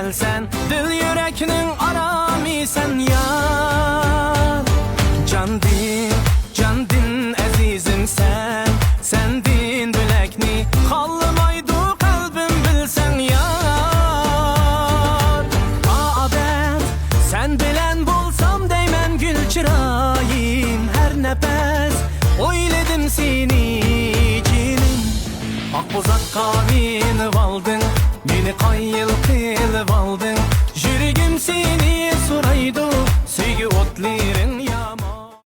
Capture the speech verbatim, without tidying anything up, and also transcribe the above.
سەن دىل يۈرەكنىڭ ئارامى سەن يار. جاندىن، جاندىن ئەزىزىم سەن، سەندىن بۆلەكنى خالىمايدۇ قەلبىم بىلسەڭ يار. ئابەد سەن بىلەن بولسام دەيمەن گۈل چىرايىم، ھەر نەپەس ئويلىدىم سېنى جېنىم. ئاق بوزاتقا مىنىۋالدىڭ، مېنى قايىل قىلىۋالدىڭ. يۈرىكىم سېنى سورايدۇ، سۆيگۈ ئوتلىرىڭ